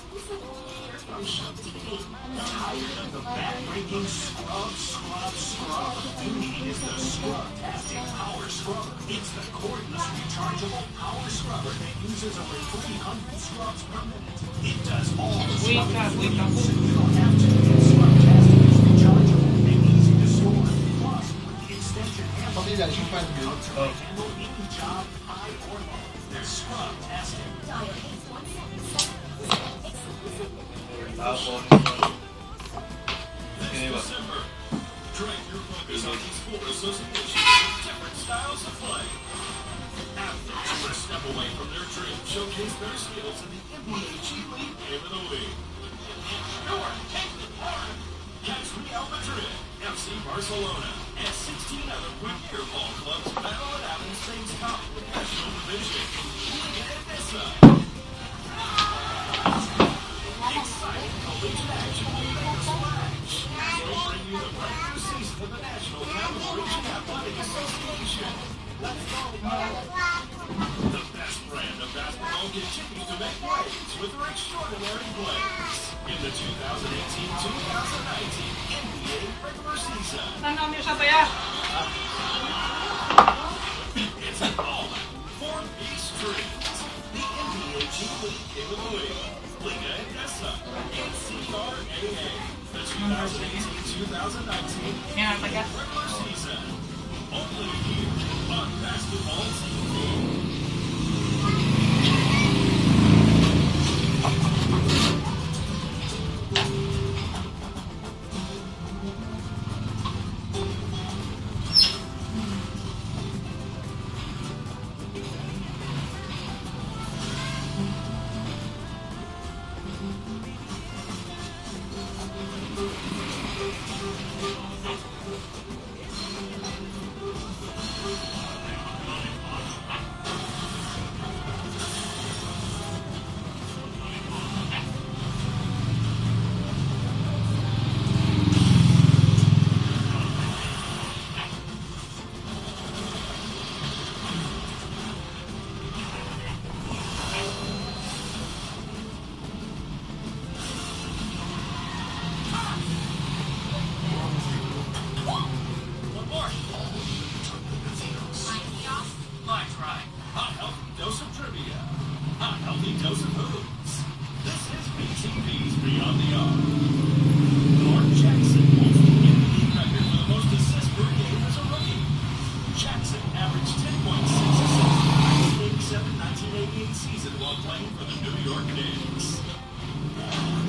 Exclusive here from Shop TV. Tired of the back-breaking scrub, scrub, scrub? You need is the Scrubtastic Power Scrubber. It's the cordless, rechargeable power scrubber that uses over 300 scrubs per minute. It does all the Wait scrubbing ka, for wait you, ako. So you don't have to. And Scrubtastic is rechargeable and easy to store. Plus, with the extension handle, Pamilya, you can 50 minutes. comfortably handle any job, high or low. There's Scrubtastic. Dial 8177. Exclusive here from Tapos, Shop TV. This Sino ba? December, drag your focus on these four associations with different styles of play. Athletes who are a step away from their dream showcase their skills in the NBA G League Game of the Week. Sure, take the part. Catch Real Madrid, FC Barcelona, and 16 other premier ball clubs battle it out in Spain's top professional division, Liga Endesa. Exciting collegiate action will make a splash. We'll bring you the brand new season of the National Capital Region Athletic Association. Let's go! The best brand of basketball continues to make waves with their extraordinary plays in the 2018-2019 NBA regular season. Tanaw niyo sa baya. It's an all-out four-piece treat. The NBA G League Game of the Week, Liga Endesa, NCRAA, the 2018-2019 Yan, taga. Regular season. Only here on Basketball TV. One more. My try. A healthy dose of trivia. A healthy dose of hoops. This is BTV's Beyond the Arc. Mark Jackson holds the NBA record for the most assists per game as a rookie. Jackson averaged 10.6 assists in the 1987-1988 season while playing for the New York Knicks.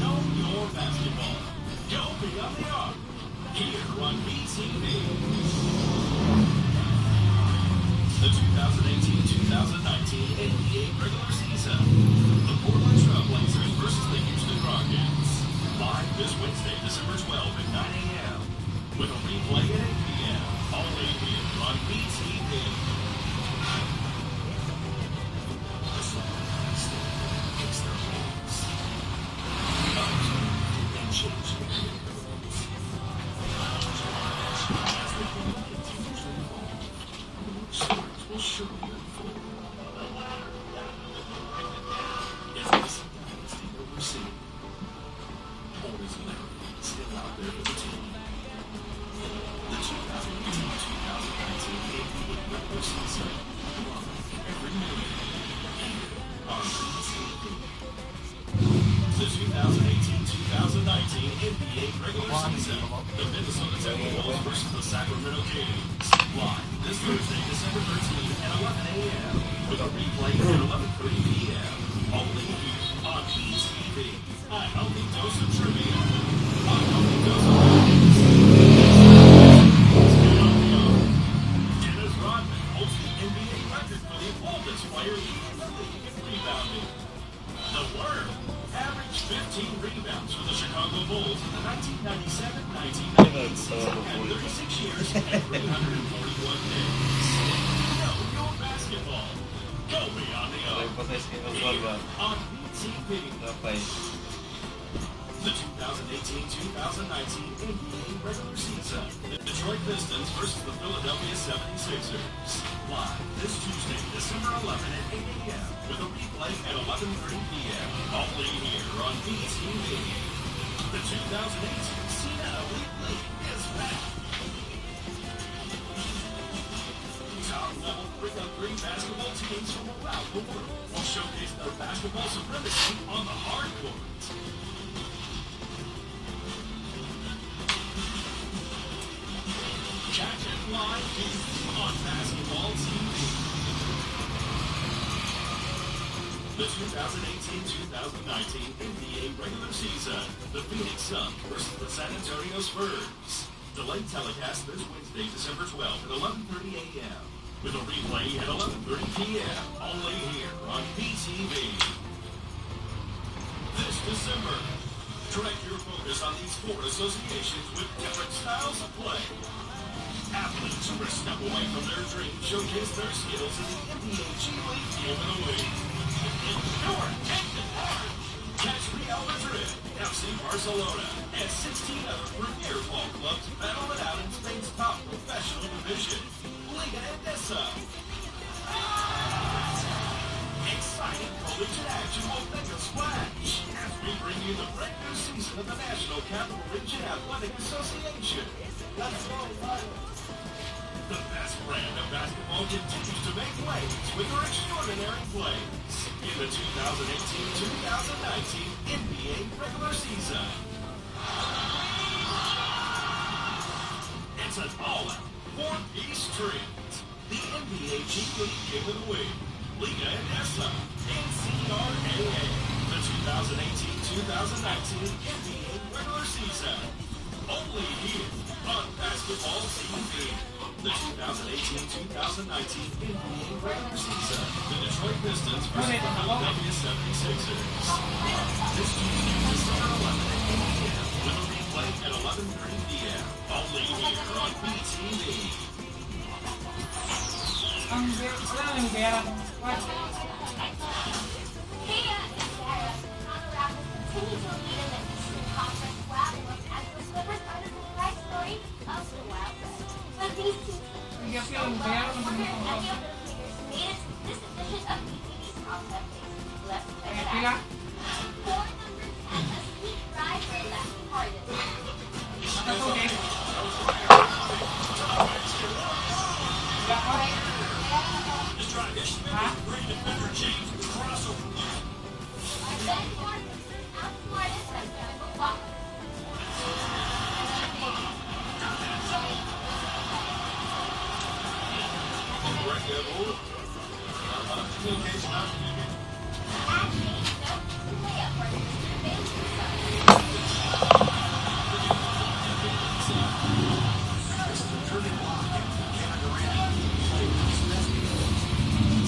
Know your basketball. Go beyond the arc. Here on BTV. The 2018-2019 NBA regular season. The Portland Trail Blazers versus the Houston Rockets. Live this Wednesday, December 12 at 9 a.m. with a replay at 8 p.m. Only here on BTV. The celebrity picks their roles. Observe and change their rules. As the game continues to evolve, more stories will surely unfold. Is this a dynasty that we're seeing? Or is Larry still out there for the team? The 2018-2019 NBA regular season, live every noon here on BTV. The 2018-2019 NBA regular season. The Minnesota Timberwolves versus the Sacramento Kings. Live this Thursday, December 13 at 11 a.m. with a replay at 11:30 p.m. Only here on BTV. A healthy dose of trivia. A healthy dose of hoops. Dennis Rodman holds the NBA record for the oldest player leading the league in rebounding. The Worm averaged 15 rebounds for the Chicago Bulls in the 1997-1998 season at 36 years and 341 days. Know your basketball. Go beyond the arc. Nagpasay sa Oswald ba? On BTV. Napay. The 2018-2019 NBA regular season. The Detroit Pistons versus the Philadelphia 76ers. Live this Tuesday, December 11 at 8 a.m. with a replay at 11:30 p.m. Only here on on BTV. The 2018 Cena Elite League is back. Top-level 3-on-3 basketball teams from around the world will showcase their basketball supremacy on the hard court. Catch it live here on Basketball TV. The 2018-2019 NBA regular season. The Phoenix Suns versus the San Antonio Spurs. Delayed telecast this Wednesday, December 12th at 11:30 a.m. with a replay at 11:30 p.m. Only here on BTV. This December, direct your focus on these four associations with different styles of play. Athletes who are a step away from their dreams showcase their skills in the NBA G League Game of the Week. Endure, take it hard. Catch Real Madrid, FC Barcelona, and 16 other premier ball clubs battle it out in Spain's top professional division, Liga Endesa. Exciting collegiate action will make a splash as we bring you the brand new season of the National Capital Region Athletic Association. Let's go, The best brand of basketball continues to make waves with their extraordinary plays in the 2018-2019 NBA regular season. It's an all-out, four-piece treat. The NBA G League Game of the Week, Liga Endesa, NCRAA, the 2018-2019 NBA regular season. Only here on Basketball TV. The 2018-2019 NBA regular season. The Detroit Pistons versus the Philadelphia 76ers. This Tuesday, December 11 at 8 a.m. with a replay at 11:30 p.m. Only here on BTV. Ang wala nang bayaran ng squad. Kea and Sarah, the Toronto Raptors continue to lead in the Eastern Conference while the Los Angeles Clippers are the surprise story of the Wild West. But these two teams Hindi ako yung bayaran ng were mga any of those players made it to this edition of BTV's Top 10 Picks. Let's check Kaya it pila? out. For number 10, a sweet ride for Lefty Harden. Nakatubig. Wala ka? Just try this. Ha? Great defender James crossover. Ben Gordon outsmarted by Kemba Walker. And made no easy layup for Mr. Bailey.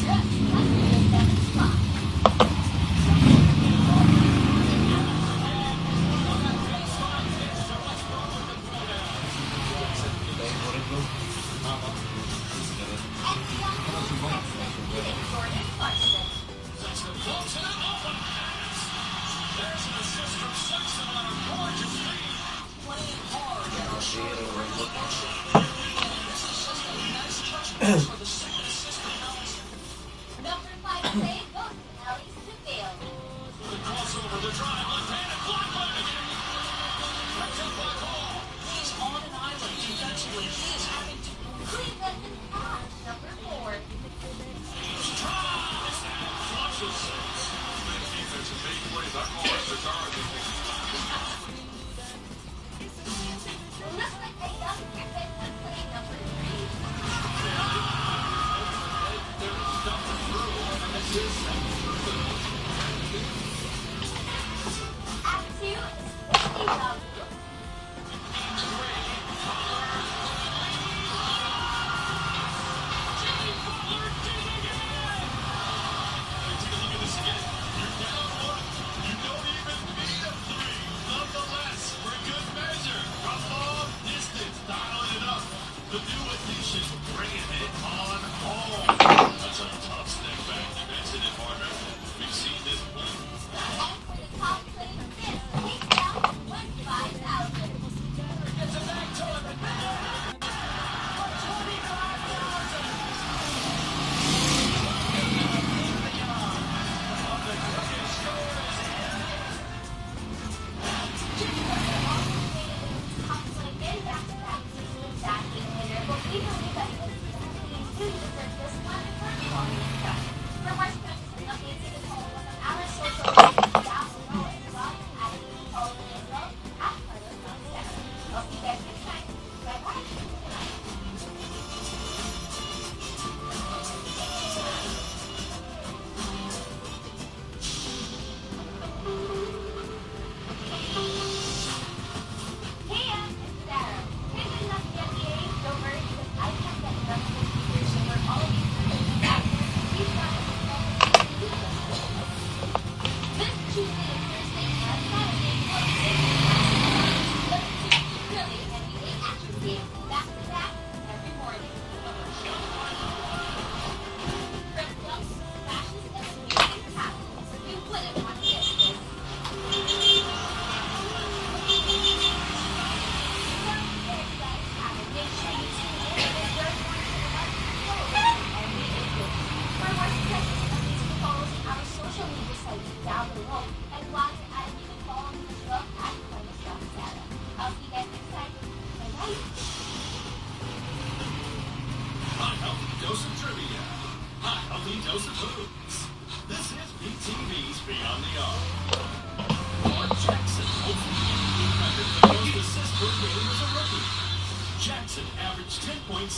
Dress up in the seventh spot. And Bianca Sexton beating Jordan Clarkson. Sexton floats it off a pass. There's an assist from Sexton on a gorgeous feed. Playing hard at our short action. And this is just a nice touch pass for the second assist from Collins. Number 5 play goes to Ellie Sufale. The crossover, the drive, left-handed, blocked by McGee. Picked up by Hall. He's on an island defensively. He is having to Cleveland and Pass, number 4. Tries and flushes it. Good defense and big plays. I call it bizarre defense. Looks like a young Griffin on play number 3. There is nothing through, and that's his second through. At 2 is Wesley Dabu. Jimmy Butler did it again! Hey, take a look at this again. You're down one. You don't even need a three. Nonetheless, for good measure, from long distance, dialing it up. The new addition, bringing it on home. That's a tough step back. You mentioned it, partner. We've seen this play. And for the top play, this takedown to 25,000. Gets it back to him. For 25,000.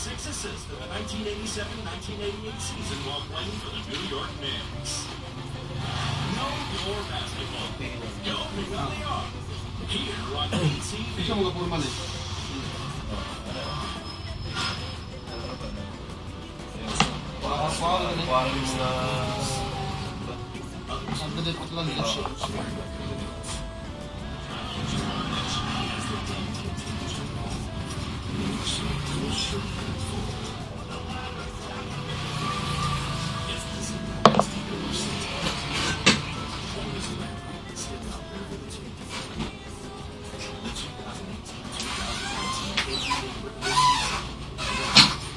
6 assists in the 1987-1988 season while playing for the New York Knicks. Know your basketball. Go Beyond the Arc. Here on BTV. Gusto mo ka eh. Parang mga... Ang dali ko lang nila. The 2018-2019 NBA regular season.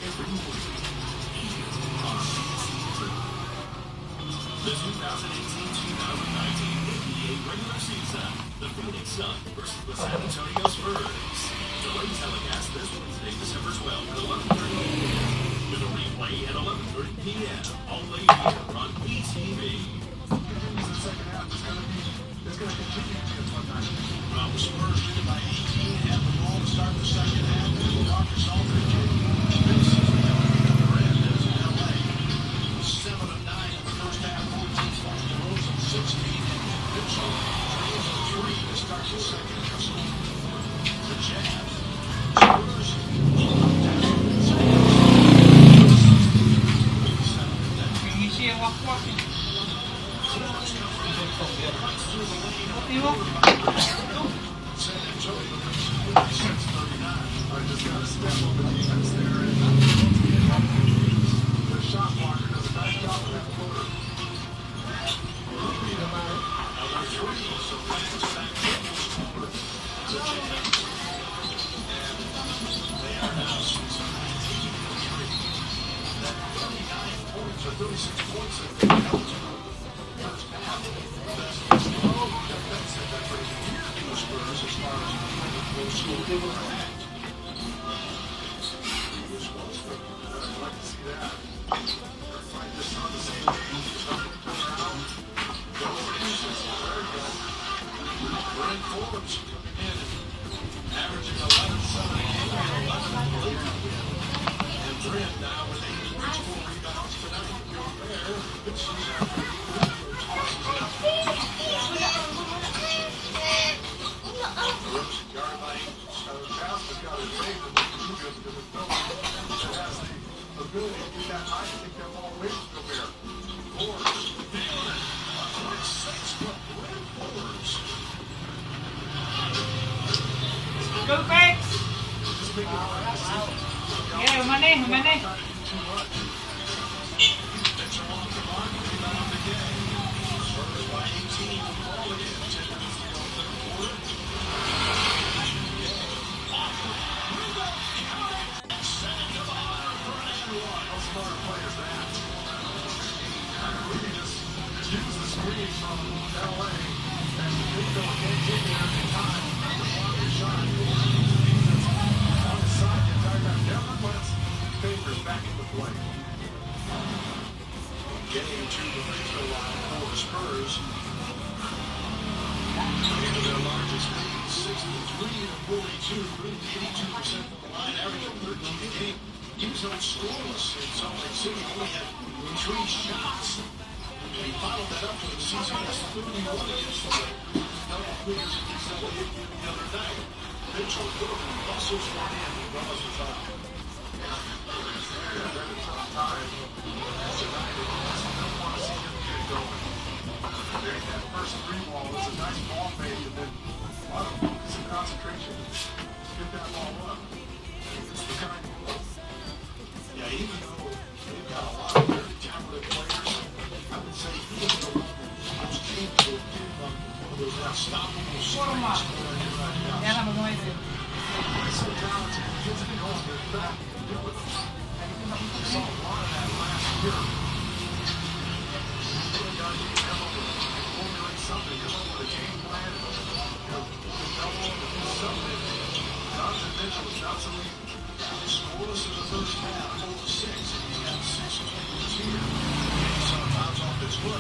Every morning here on BTV. The 2018-2019 NBA regular season. The Phoenix Suns versus the San Antonio Spurs. Delayed telecast this Wednesday, December 12th at 11:30 a.m. With a replay at 11:30 p.m. Only here on BTV. Continues the second half. It's gonna continue to be a fun night. Well, the Spurs lead by 18, have the ball to start the second half. Marcus Aldridge misses the other end as LA. 7 of 9 in the first half, 14 points. DeRozan 16, and Mitchell drains a three to start the second. Just for the Jazz. Spurs down Ngisi ang wakwak eh. Tiwok. San Antonio leads 46-39. I just got to step up the defense there. And the shot blocker does a nice job of that floater. Rubio, Another three, so back-to-back triples for the Jazz. And they are now 6 of 19 from three. That 39 points or 36 points that they held to in the first half. Best defensive effort of the year for the Spurs as far as low scoring per half. This was the, I'd like to see that. Find this on the same page, turn around. Go there you go. Bryn Forbes coming in, averaging 11-7 a game, 11 in the league. And Bryn now with 8 points, 4 rebounds tonight. Gobert, this is after tosses it up. DeRozan guarded by Jazz has got to save the Rubio because it's no one that has the ability to get that high and take that ball away from Gobert. Forbes, feeling it. A quick six from Bryn Forbes. Go Pex! Just making the right decision. Yeah, humane, humane. Trying to do too much. Mitchell off the mark, rebound again. Spurs by 18 with the ball again. 10 minutes to go, third quarter. Yeah. Off the rebound, count it. Send to Bonner for an and one. How smart a play is that? Really just use the screen from LA and Nico can't get there in time to block the shot. Defense on his side the entire time. Never lets Favors back into play. Getting to the free throw line for the Spurs. Into their largest lead, 63-42, 82% from the line, averaging 13 a game. He was held scoreless in Salt Lake City, only had three shots. And he followed that up with a season best 31 against the Lakers. Double figures against LA again the other night. Mitchell Gordon muscles one in and draws the foul. Yeah, they're in a tough time tonight. They just don't want to see him get going. There's that first three ball. It's a nice ball fade, and then a lot of focus and concentration to get that ball up. It's the kind of Yeah, even though they've got a lot of very talented players, I would say he is the one that's most capable of getting up one of those unstoppable Forma. streaks going in right now. Yan ang magawa ito. He's so talented. He gets it going. There's nothing you can do with him. We saw a lot of that last year. Really got to come up with formulate something, come up with a game plan, and develop and do something. Donovan Mitchell is not so easy. Scoreless in the first half, 4-6, and he's got six players here. And sometimes off his foot.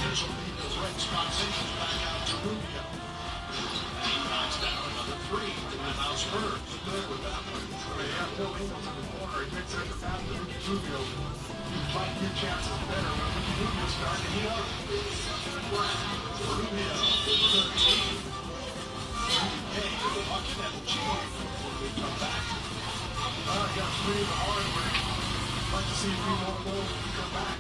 Mitchell leading the threat, Scott Sanders back out to Rubio. And he knocks down another three. Timeout. Spurs. Familiar with that one. Yeah, Phil Ingles in the corner. He picks up the pass to Ricky Rubio. You like your chances better when Ricky Rubio's starting to heat up. Rubio, 13. Hey, the bucket that'll change when we come back. Got three the hard way. Like to see a few more of those when we come back.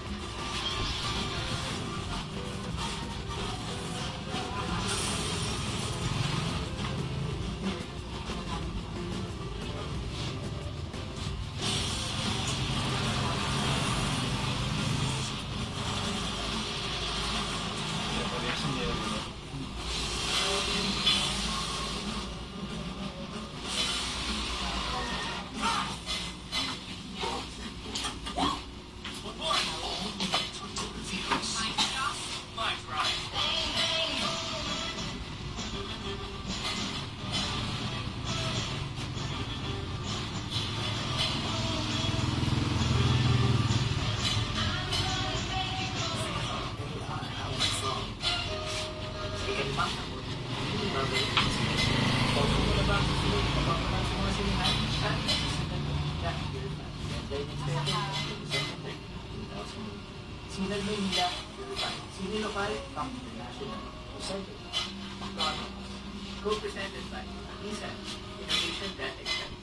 Sinag Maynila, Sine Lokal, Pang International. Presented by McDonald's. Co-presented by Nissan, Innovation that excites.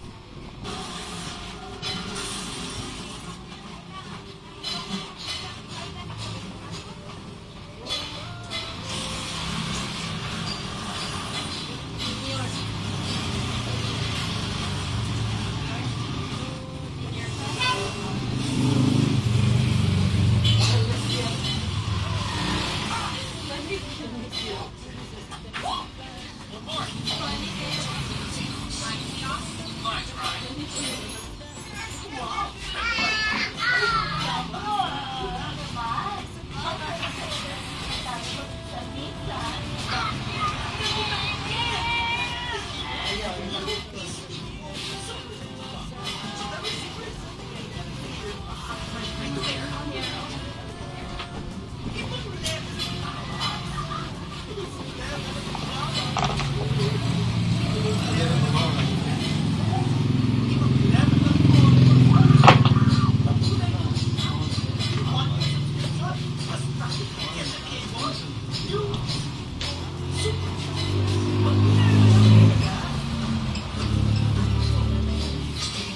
Steve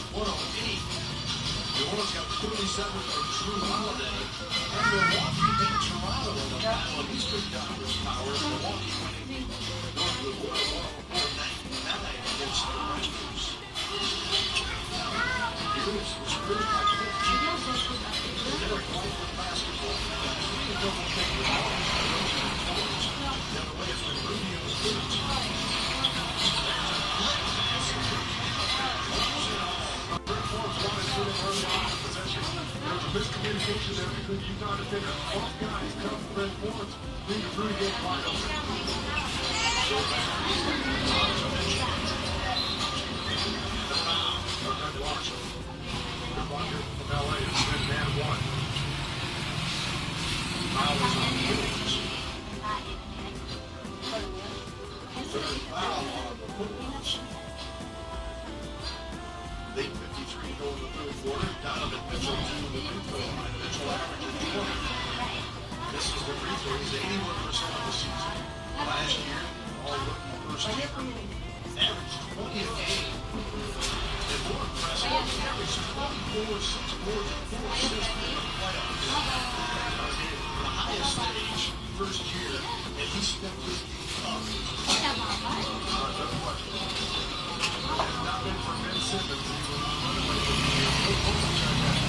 108. New Orleans got 37 from Jrue Holiday. And Milwaukee beat Toronto in the battle of Eastern Conference powers. Milwaukee winning north of the border 104-99 against the Raptors. Here is the Spurs by 15. Derrick White with basketball. Three double figure scores. The other way is with Rubio's 13. Brett Forbes wanted to him early on in the possession. There was a miscommunication there between the Utah defenders. Both guys come Brett Forbes, leaving Rudy Gay wide open. The foul. Good block. Good block here from LA. It's been man one. Foul is on Williams. Third foul on the Bulls. 8:53 to go in the third quarter. Donovan Mitchell to the free throw line. Mitchell averaging 20. This is the free throw. He's 81% of the season. Last year, all rookie first team. Averaged 20 a game. And more impressive, he averaged 24, 6 boards, and 4 assists in the playoffs. The highest stage, first year, and he stepped his game up. No question. Had it not been for Ben Simmons, he would run away with the year. Bill Kovac had that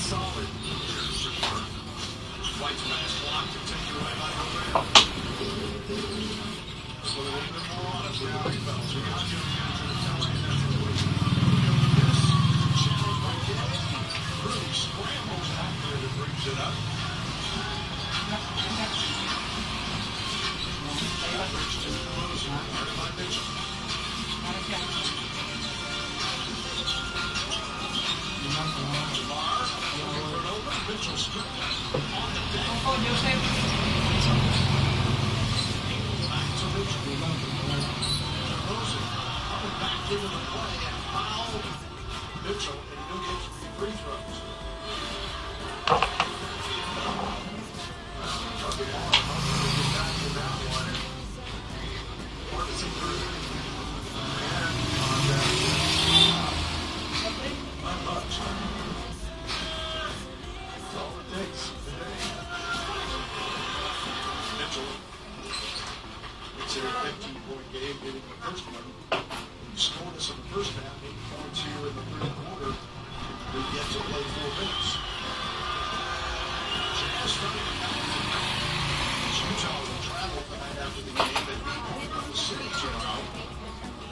solid year for sure. White's pass blocked and taken away by Gobert. So a little bit more honest now. He felt. You got to manager to tell in that situation. Go to this. Challenged by Gay. Rudy scrambles out there and brings it up. Aldridge to DeRozan. Guarded by Mitchell. DeMar looking for an open. Mitchell stripped on the deck. Oh, Joseph. Back to Mitchell. DeRozan coming back. into the play and fouled Mitchell, and he'll get three free throws. Get back in that one. And hard to see through. And on that, not much. That's all it takes today. Mitchell. It's a 15-point game, getting the first one. He scored us in the first half, 8 points here in the third quarter. We get to play 4 minutes. Jazz starting to count. Utah will travel tonight after the game and meet Oklahoma City tomorrow in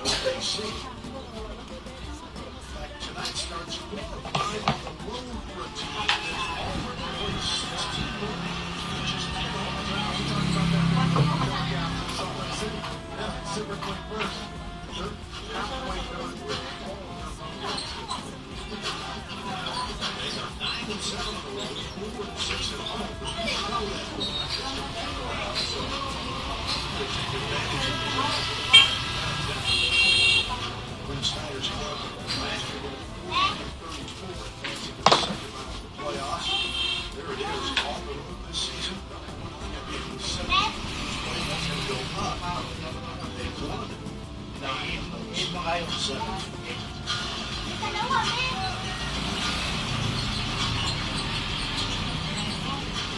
OKC. In fact, tonight starts 4 or 5 on the road for a team that's already played 16 more games than just 10 home We teams. talked about that big gap in Salt Lake City. Yeah, December 21st. They're halfway done with all of their road games. They are 9-7 on the road, 4-6 at home. But you know that road record's going to go out, so they take advantage of the Jazz with a 5 down. Quin Snyder's club last year went 14-34, advancing to the second round of the playoffs. There it is, on the road this season. Thing with 17 games played, that's going to go up. They've won 9 of those 17.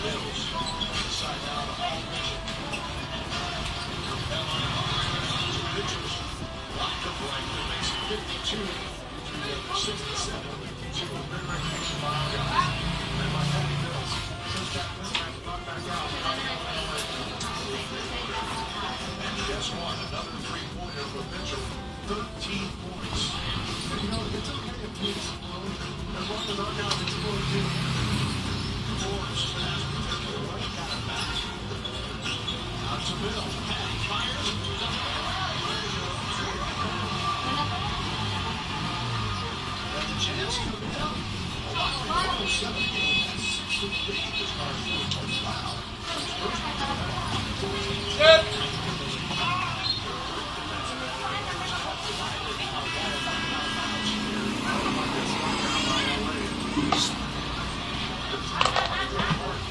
Mills inside now to Aldridge. Capela to Mitchell's lack of length that makes it 52-67, 52. Great recognition by our guys. And by Patty Mills. Since that mismatch brought back out. And guess what? Another three-pointer for Mitchell. 13 points. And it's okay if we explode. As long as our guys explode too. Forbes pass particular way, got it back. Out to Mills. Patty fires. And the chance to down. A 107 game. That's six of the league as far as 4 points foul. Spurs Set!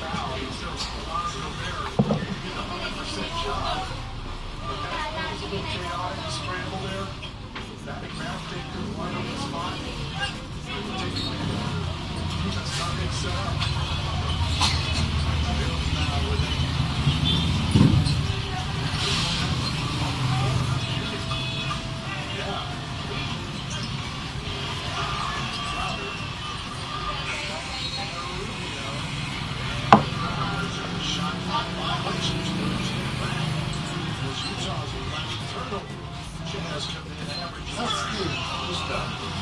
Foul. So Alonzo Gobert did a 100% job. But that was a little chaotic scramble there. That McMath came through the wide open spot. Take the lead. Defense not getting set up. Mills now with it. Yeah. Crowder. Rubio. Shot clock violations. Spurs get it back. It was Utah's 11th turnover. Jazz come in averaging Gusta.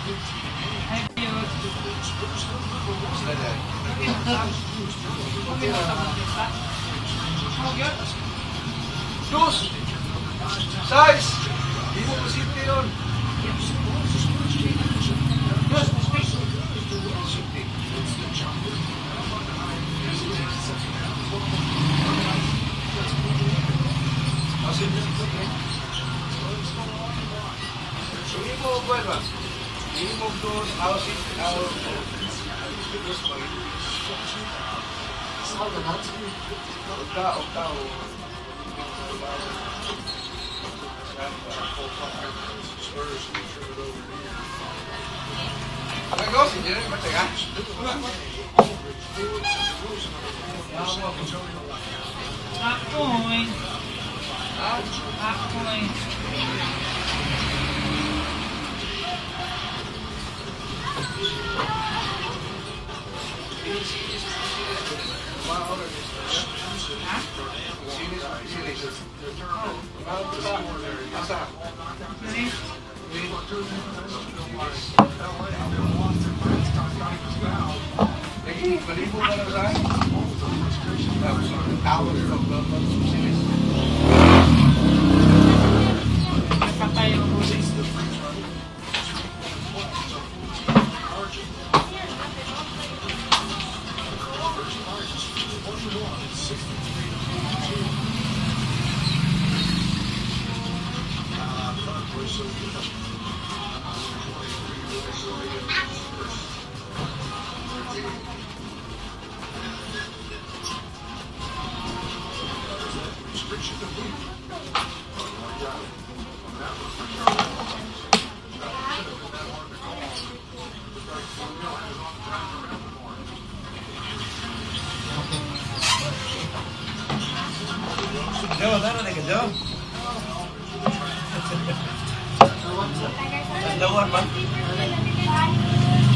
15 a game. Ay, Diyos. The Spurs still number one. Gusta dahil. Huge turnover. Kung sa mga Oh, yun. Dos! Size! Di mo posible yun. Dos! Posible. Posible. Hindi mo buwan ba? Hindi mo dos, housing, house, dos ba? Ugta, ugta, o. Spurs turn it over here. Nag-go, si Jerry, mataga. Aldridge, Forbes, and DeRozan on the floor for San Antonio right now. Ako eh. Ha? Ako eh. Ha? Series, series. The score there. You got Asa? all knocked out. Ano? LA, they lost it last time. Scotty was fouled. Lagi, balibo ka lang sa akin. All the frustration. Tapos, tawag sa series. Nagpatay yung huli. The free throw. 3-point play. It's a 14-point margin. Spurs margin 21 at 63-42. Foul out front for Sofino. Restriction to move. I got it. On that one, for sure. That should have been that hard to call. Looked like O'Neal had his arm wrapped around the bar. Jo, tara na ka, Jo. Lawan man.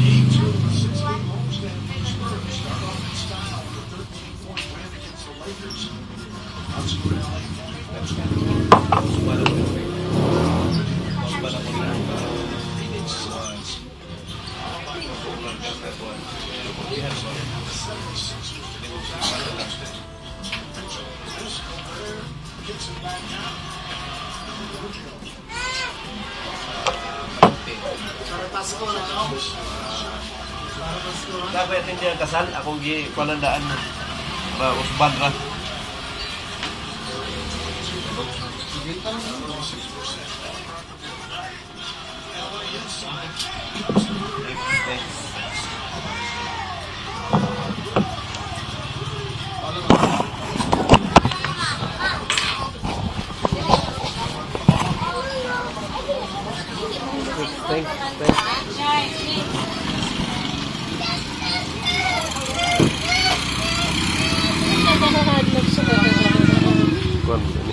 Game two of a six-game homestand for the Spurs. Start off in style with a 13-point win against the Lakers. Outscored LA 44-21. Phoenix Suns. The 76ers to close out the homestand. Mitchell, this Gobert kicks it back out. Giorgio. Para Pasko na, no? Para Pasko, ha? Dapat hindi ang kasal, akong gi palandaan ba usban ra. Thanks. Thanks, thanks. Kuan ni.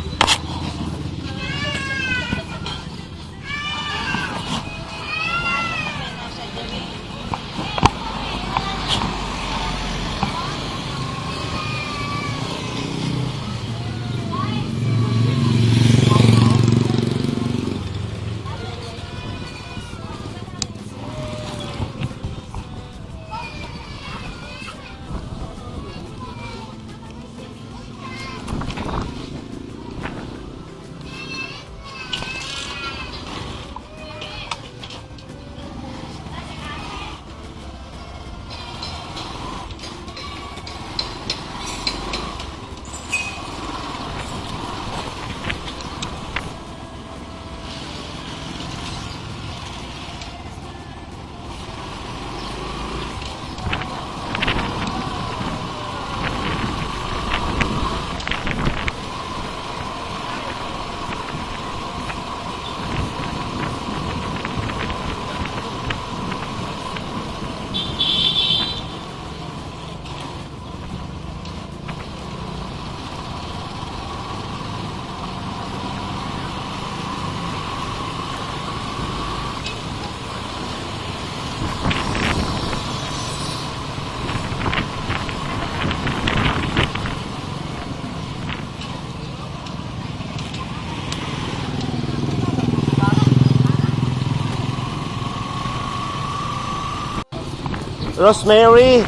Rosemary.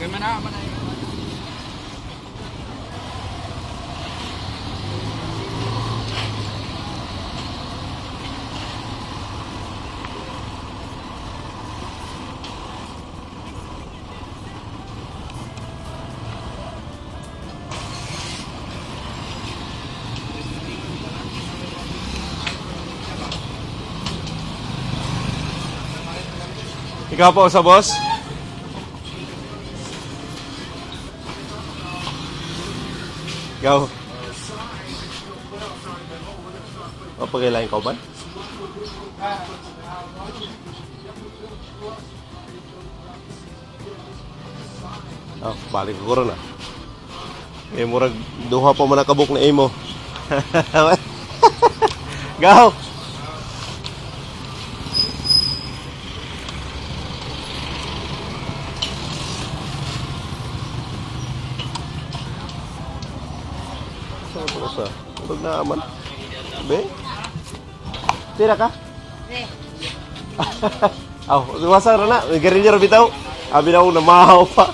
Kaya man na, man na. Ikaw po sa boss? Ikaw. Mapagailain ka ba? Oh, balik ko ron ah. Eh, murag duha pa man nakabuk na imo. Go! Sa ito sa? Murag na man. Be? Tira ka? Aw, wasa ra na. Garilyo ra bitaw. Abi na akong namahaw pa.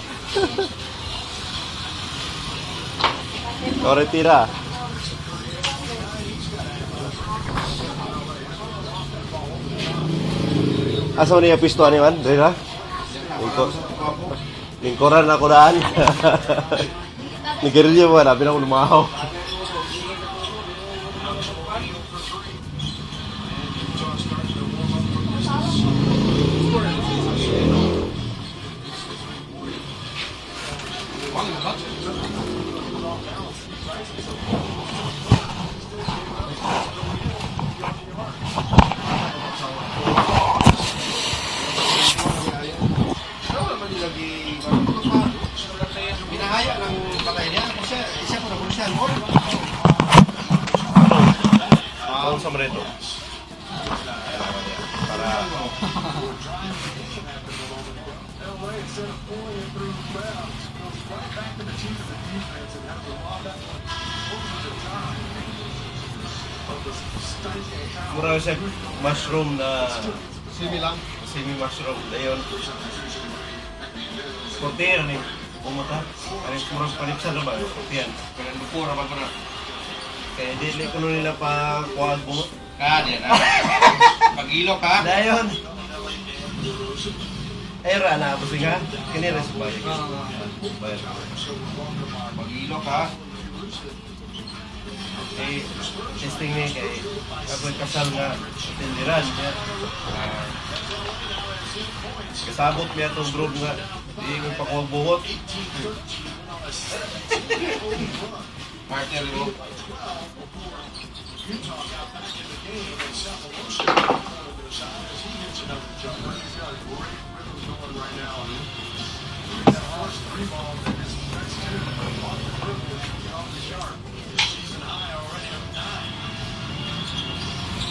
Ore tira. Asa man niya pisto ani man? Dre na. Lingko. Lingkoran ako daan. Ni garilyo ba abi na akong namahaw. Binahaya ng patay niya. Kung siya, siya ko na kung siya. Ang sa ito. Para LA, instead of pulling it through the bounds, goes right back to the teeth of the defense and has to lob that one over the top of the stinking tower. Mura siya mushroom na Simi lang. Semi mushroom dayon. Kurtiyan ni pumuta. Ano murag panipsan na ba? Kurtiyan. Kaya lupura ba ko na? Kaya dili kuno nila pa kuha bungot. Ka, diyan na. Pag-ilok ka. Dayon. Ay ra na busing ha. Kini ra sa bayo. Bayo. Pag-ilok ka. Eh, testing ni kay ako'y kasal nga tindiran niya. Ah, kasabot niya itong group nga. Di ko pakuha buhot. Partner mo. He's got a great rhythm going right now. That first three ball and his next two off the dribble, get off the sharp. Season high already of 9.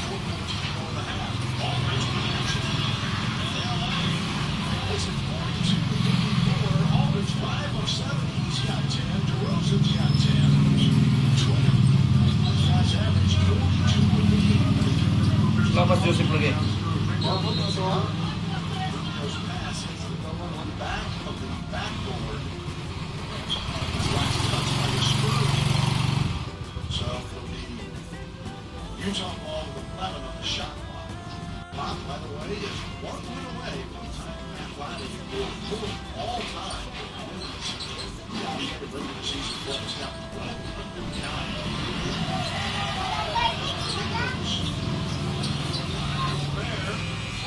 4:14 to go in the half. Aldridge with the action. And LA makes it 42-54. Aldridge 5 of 7. He's got 10. DeRozan's got 10. 20. Guys average 42 a game. Lapas Joseph lagi. Rubio's pass hits the back of the backboard. His last touch by the Spurs. So it'll be Utah ball with 11 on the shot clock. Bot, by the way, is one win away from tying Matt Riley for fourth all-time wins. The outstanding regular season plays now 109. Bear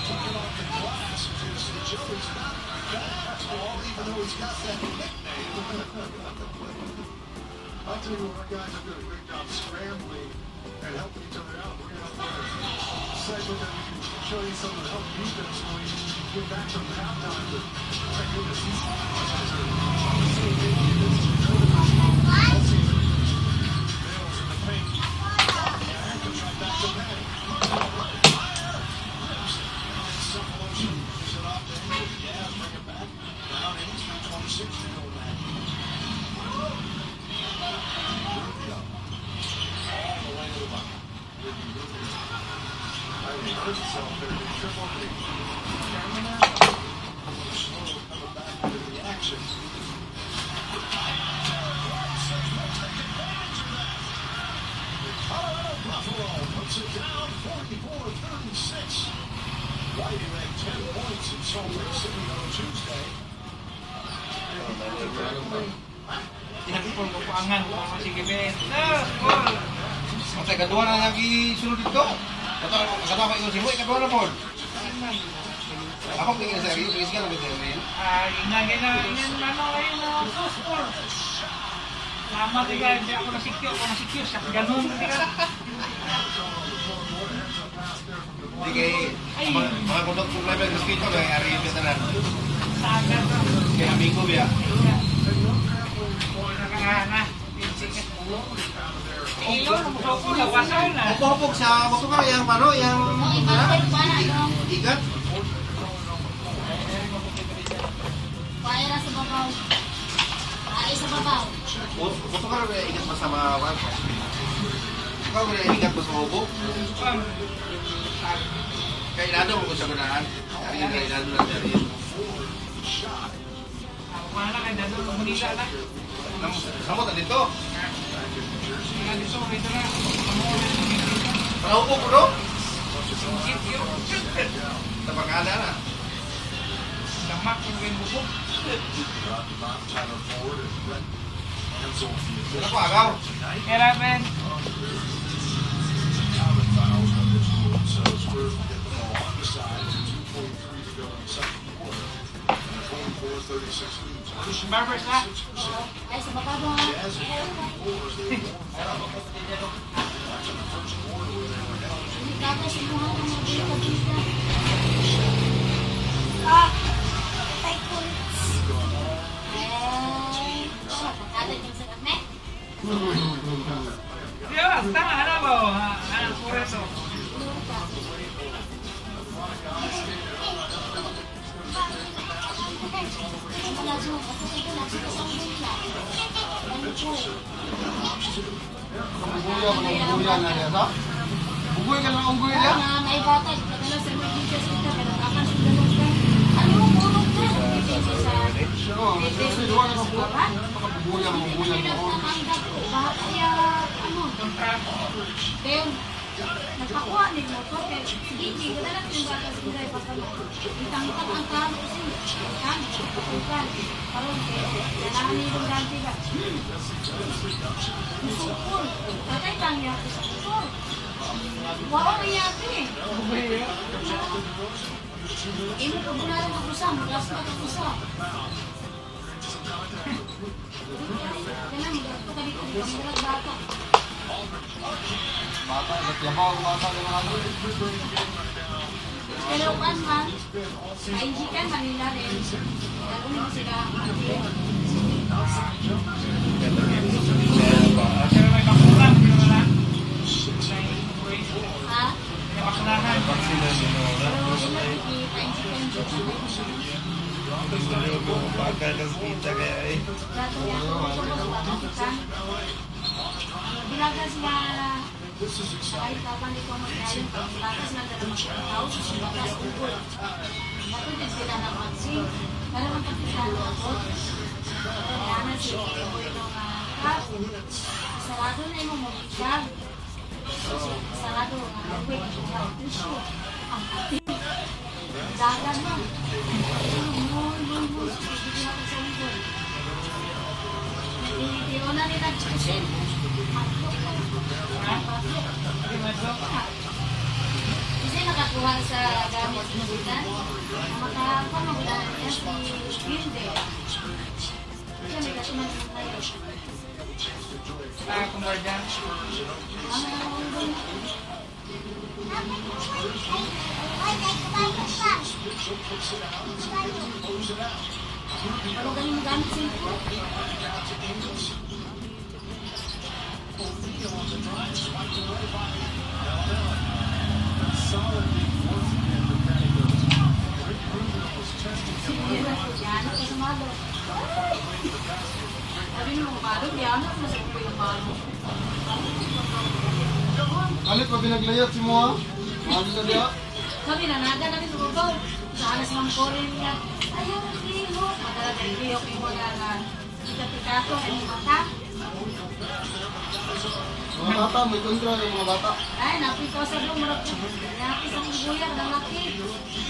took it off the glass. As you see, Joey's not that tall, even though he's got that nickname. I tell you what, our guys are doing a great job scrambling and helping each other out. We're gonna have another segment that we can show you some of the help defense when we get back from halftime. But my goodness, these guys are on the same page defensively all season. Mills in the paint. Comes right back to Patty. Fire! Rips it. And Sefolosha gives it off to Ingles. Jazz bring it back. Down 8, 3:26 to go in the half. Rubio. All the way to the bucket. I mean, he hurt himself there. Did he trip over the cameraman? Slow coming back into the action. Derrick White says we'll take advantage of that. Colorado Buffalo puts it down 44-36. White, who had 10 points in Salt Lake City on Tuesday. Pinagpulong ko sige Ben. Ah, gol. Matay, kaduha na lagi sulod dito. Kato ako ingon si Boy, kaduha na po. Ako tingin sa rin, tingin siya lang sa rin. Ah, ina gina ina ano ayun na sus gol. Salamat ika, hindi ako nasikyo, ako nasikyo siya. Ganun ika. What a heads up pass there. Hindi kay mga kundok problema mosquito kay ari tanan. Sagat. Kay amigo biya. Nakakana. Iyo, musoko, lawasan na. Opo sa mo ka yang pano yang Oh, ibang pa na yung ikat. Kaya na sa babaw. Ay, sa babaw. Mo ka ra ikat mo sa mga kwan. Ikaw ba ikat mo sa ubo? Kay ilado mo ko sa gunahan. Ari na ilado na dari. Wala kay Dado, Manila na. Samot na dito. Mga dito, dito na. Para ubo ko no? Singgit yun. Tapakada na. Damak yung yung bubok. Rodney Bond, Tyler Ford, and Brett Ansel, the Wala official ko agaw. Kaya men, common fouls on this rule, so Spurs will get the ball on the side with 2:43 to go in the second quarter. And a 44-36 lead. barbers na. Ay, sa babaw mo. Jazz have had fours, they were warmed up. That's in the first quarter where they were held to Hindi ka sa mga mga dito. Ah, tay kulit. Eh, pagkatay yung sa kame. Diba, tama, ano ba? Anong kureto? Bubuya, bubuya na niya sa. Bubuya ka lang ang bubuya niya. May bata, padala sa emergency hospital, pero akan sa dalawang ka. Ano mo, puro ka. Sa Oo, kasi duwa na mabuya. Bubuya, bubuya mo. Kaya, ano, then, nagpakuha ni motor, kaya, sige, hindi, wala na yung bata sa drive, basta mo. Itang-itang ang kamo kasi, kan, kan, karon kaya, kailangan ni yung ganti ba? Musukol, tatay kang yako sa motor. Wow, ang yako eh. Imo pa gunalan ako sa, magas pa ako sa. Kaya magasto ka dito, di ka magulag bata. Bata, nagyabaw ang bata ng mga ano. Pero kan man, kainjikan Manila rin. Lalo mo sila. Pero may bakuna, pero wala. May Ha? May bakunahan. Pero ila di kainjikan kaya eh. Dato niya ako sa Bilaga sila kahit kapan di ko magkayon, batas na dala mag-house, batas ugol. Dato din sila na magsing, para magkapisano ako. Kaya na si Boy nung kap, sarado na yung mga sarado ang highway, ang tissue, ang puti. Dagan mo. Moy, moy, moy, hindi na sa ugol. Hindi na nila nagkusin. Madlok ko. Madlok. Hindi madlok. Kasi nakakuha sa gamit ng butan. Makakuha magulaan niya si Gilde. Siya may kasuman ng tayo. Ah, kumbarda. Ang mga Pero galing magamit cellphone. Yan ako sa malo. Sabi mo, malo, yan ako sa ko yung malo. Alit pa binaglayat si Moa. Mga sa diya. Sabi na, naga namin sa babaw. Sa alas mang korin niya. Ayaw, liho. Madala na liho kay wala na. Ika-pikato, ay mata. Mga bata, may kontra yung mga bata. Ay, napi ko sa doon, murag ko. Napi sa kuya, dalaki.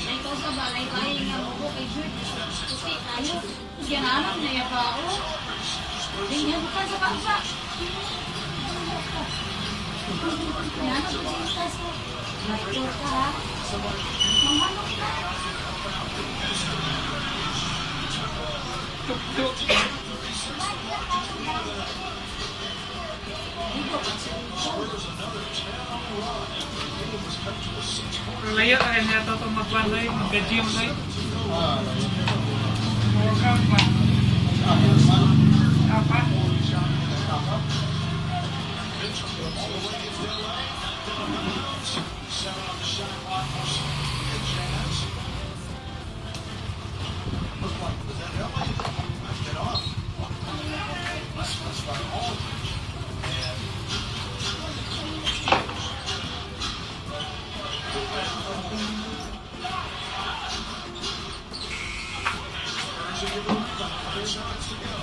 Nay ko sa balay, kay nga mo kay shirt. Puti, tayo. Tapos yan, ano, naya pa ako. Ganyan ka sa pagpa. Yan, ano, sintas ko. May tour ka, ha? Mamanok ka. Tuk-tuk. Digo, Pero layo rin niya ito itong magwan doy, magka-gym doy. Ah, layo. Workout ba? Apa? Apa? Seven on the shot clock for the Jazz. Looked like, was that LA? Knocked it off. Less by Aldridge. And Spurs are giving the rebound. Three shots to go.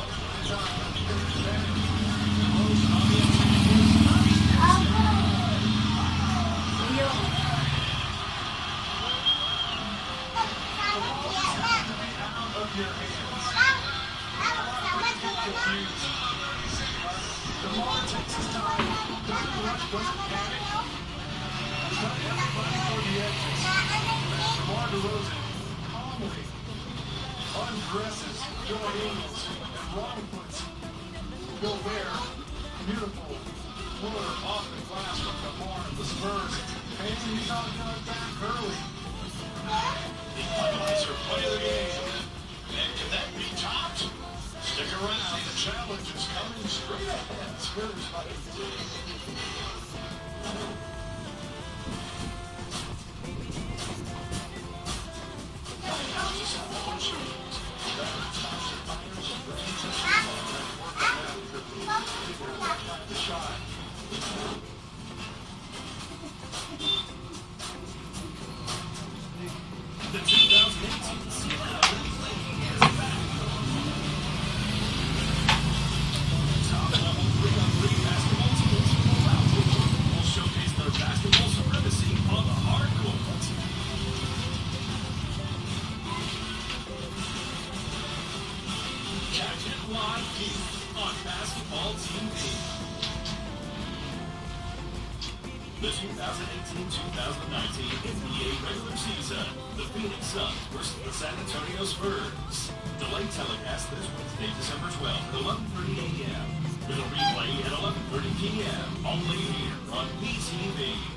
Time to get advantage. DeRozan on the attack. Iyo. Out of your hands. Get confused. DeMar takes his time. Doesn't rush, doesn't panic. He's got everybody for the edges. And DeMar DeRozan calmly undresses Joe Ingles and wrong foots Gobert. Beautiful floater off the glass from DeMar. The Spurs paying Utah back early. The Budweiser play of the game. And can that be topped? Stick around. The challenge is coming straight ahead. Spurs by 18. The shot. The 2018 Siena League is back. Top level 3-on-3 basketball teams from around the world will showcase their basketball supremacy on the hard court. Catch it live here on Basketball TV. The 2018-2019 NBA regular season. The Phoenix Suns versus the San Antonio Spurs. Delayed telecast this Wednesday, December 12th at 11:30 a.m. With a replay at 11:30 p.m. Only here on BTV.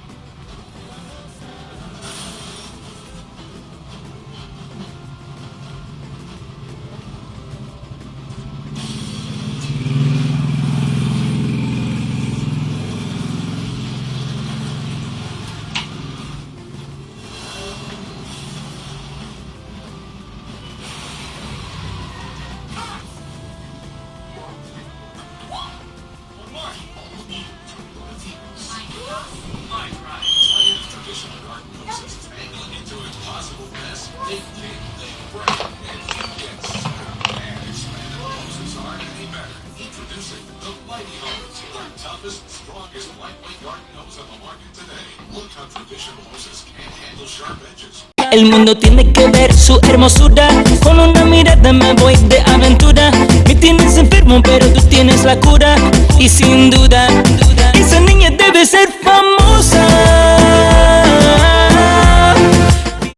Tired traditional garden hoses tangle into impossible mess. They kink, they break, and you get sick. And expandable hoses aren't any better. Introducing the Mighty Hose, the toughest, strongest lightweight garden hose on the market today. Look how traditional hoses can't handle sharp edges. El mundo tiene que ver su hermosura. Con una mirada me voy de aventura. Me tienes enfermo, pero tú tienes la cura. Y sin duda